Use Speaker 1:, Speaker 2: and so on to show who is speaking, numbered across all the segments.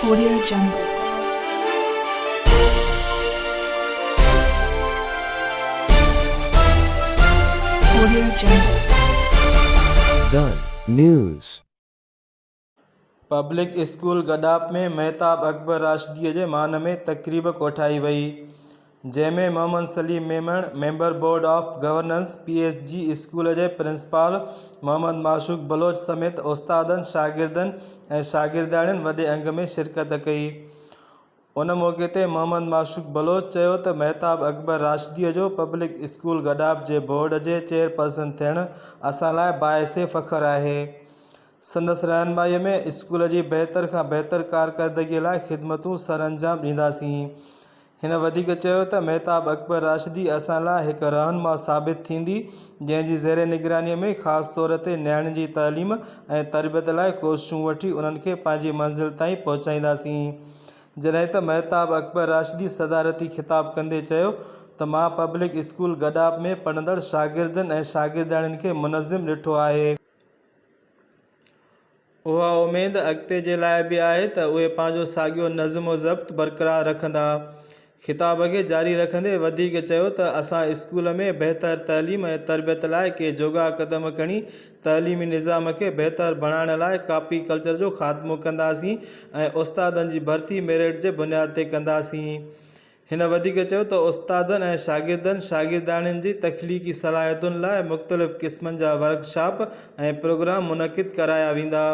Speaker 1: Audio Jungle. Audio Jungle.
Speaker 2: The News.
Speaker 3: Public school Gadap ۾ Mehtab Akbar راشديء جي مان ۾ تقريب ڪوٺائي وئي، جنهن ۾ Muhammad Saleem Memon, member board of governance P S G school جي principal Muhammad معشوق بلوچ سميت استادن، شاگردن ۽ شاگردياڻين وڏي انگ ۾ شرڪت ڪئي. ان موقعي تي محمد معشوق بلوچ چيو ته مهتاب اڪبر راشديء جو پبلڪ اسڪول گڏاپ جي بورڊ جي چيئرپرسن ٿيڻ اسان لاء باعث فخر آهي. سندس رهنمائيء ۾ اسڪول جي بهتر کان بهتر ڪارڪردگيء لاء خدمتون سرانجام ڏينداسين. هن وڌيڪ چيو ته مهتاب اڪبر راشدي اسان لاء هڪ رهنما ثابت ٿيندي جنهن جي زير نگراني ۾ خاص طور تي نياڻين جي تعليم ۽ تربيت لاء ڪوششون وٺي انهن کي پنهنجي منزل تائين پهچائينداسين جڏهن ته مهتاب اڪبر راشدي صدارتي خطاب ڪندي چيو ته مان پبلڪ اسڪول گڏاپ ۾ پڙهندڙ شاگردن ۽ شاگردياڻين کي منظم ڏٺو آهي. اها اميد اڳتي جي لاء به آهي ته اهي پنهنجو ساڳيو نظم و ضبط برقرار رکندا. خطاب کي جاري رکندي وڌيڪ چيو ته اسان اسڪول ۾ بهتر تعليم ۽ تربيت لاء ڪي جوڳا قدم کڻي تعليمي نظام کي بهتر بڻائڻ لاء ڪاپي ڪلچر جو خاتمو ڪنداسين ۽ استادن جي ڀرتي ميرٽ جي بنياد تي ڪنداسين. هن وڌيڪ چيو ته استادن ۽ شاگردن شاگردياڻين جي تخليقي صلاحيتن لاء مختلف قسمن جا ورڪشاپ ۽ پروگرام منعقد ڪرايا ويندا.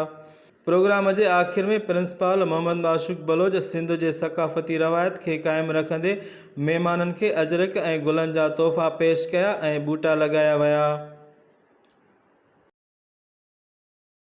Speaker 3: پروگرام جي آخر ۾ پرنسپال محمد معشوق بلوچ سنڌ جي ثقافتي روايت کي قائم رکندي مهمانن کي اجرڪ ۽ گلن جا تحفا پيش ڪيا ۽ ٻوٽا لڳايا ويا.